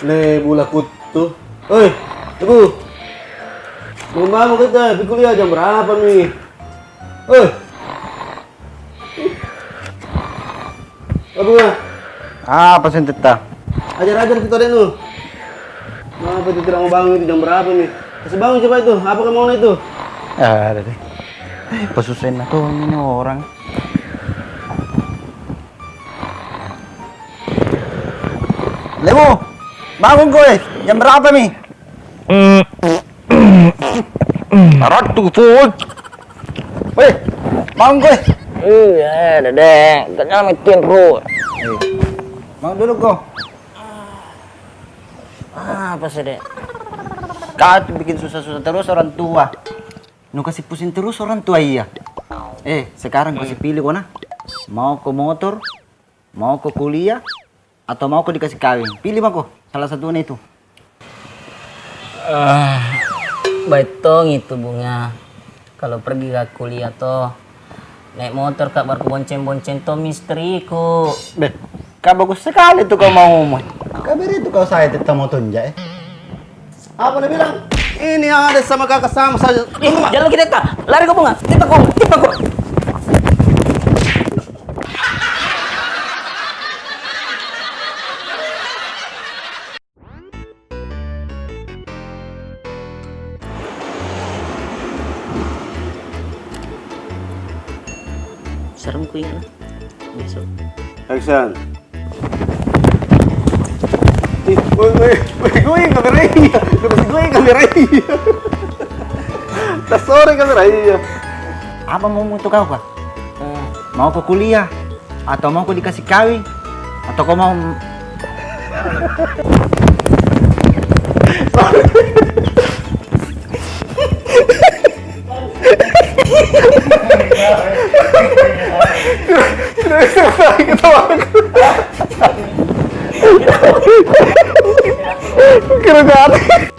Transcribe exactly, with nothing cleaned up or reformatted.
Le, bula kutu. Oi, Teguh. Bangun-bangun kita, pi kuliah jam berapa mi? Oi. Apa? Apa sih, Teta? Ajar-ajar kita deh, nu. Kenapa itu tidak mau bangun itu? Jam berapa nih? Kasih bangun cepat itu. Apa kau mau itu? Ada deh. Eh, pesusahin aku ini orang. Lemo, bangun kau, eh. Jam berapa nih? Ratu, Pul. Weh, bangun kau, eh. Iya, Dede. Gak nyampe tidur. Eh, bangun dulu kau. Apa sih, Dek? Kau tuh bikin susah-susah terus orang tua. Nu kasih pusing terus orang tua, iya. Eh, sekarang kasih pilih kau, nah. Mau kau motor, mau kau kuliah, atau mau ko dikasih kawin? Pilih mako salah satunya itu. Ah, baik tong itu, Bunga. Kalau pergi ke kuliah toh, naik motor ka, baru ku bonceng-bonceng tong istriku. Beh, ka bagus sekali tu kau mau, Moy. Ka beri tu kau saya tentang motor nja, eh. Apa na bilang? Ini ada sama kakak sama saja. Ih, jalan kita, ta. Lari ko, Bunga. Tipa ko, tipa ko. Serem ku ingat lah. Besok. Action. Ih, woi, woi, woi, gue kamera iya. Terus gue kamera iya. Tak sore kamera iya. Apa mau untuk kau, Kak? Eh, mau ke kuliah? Atau mau ko dikasih kawin? Atau ko mau Kira-kira.